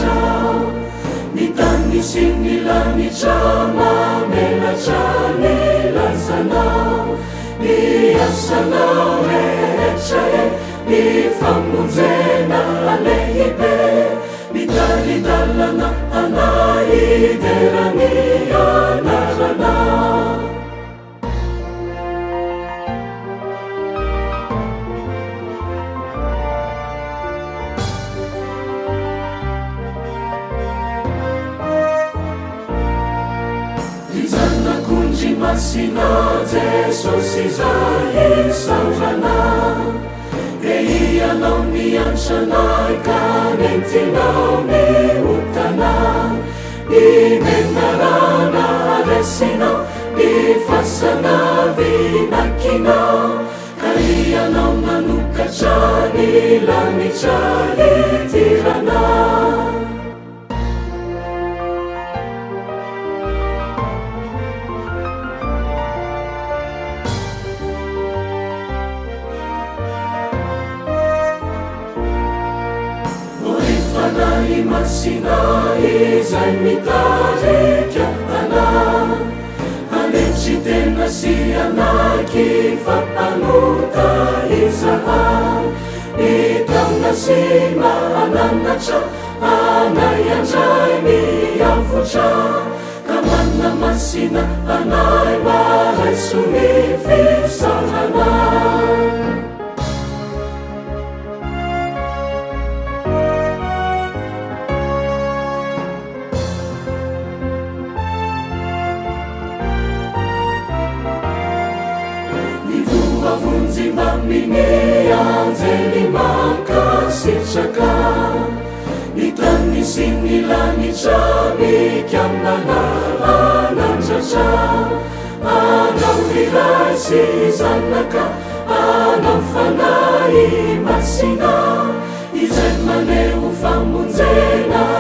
rehetra. Ny tany sy ny lanitra mamelatra ny lazanao, ny asanao rehetra e, ny famonjena lehibe, mitari-dalana anay hidera ny anaranao. Ry Zanak'ondry masina Jesosy izay isaorana, Dia Ianao niantra anay ka nentinao ny otana. Ny menarana resinao, ny fasana vinakinao, ka Ianao nanokatra ny lanitra hidirana. O ry Fanahy Masina izay mitarika anah Hanetry tena sy hanaiky fa mpanota izahay Mitaona sy mananatra anay handray ny avotra Ka manamasina anay mba raiso ny fisaorana. Ny voavonjy mbamin'ny anjely mankasitraka ny tany sy ny lanitra mikambana hanandratra anao ry Ray sy Zanaka Anao Fanahy Masina izay maneho famonjena.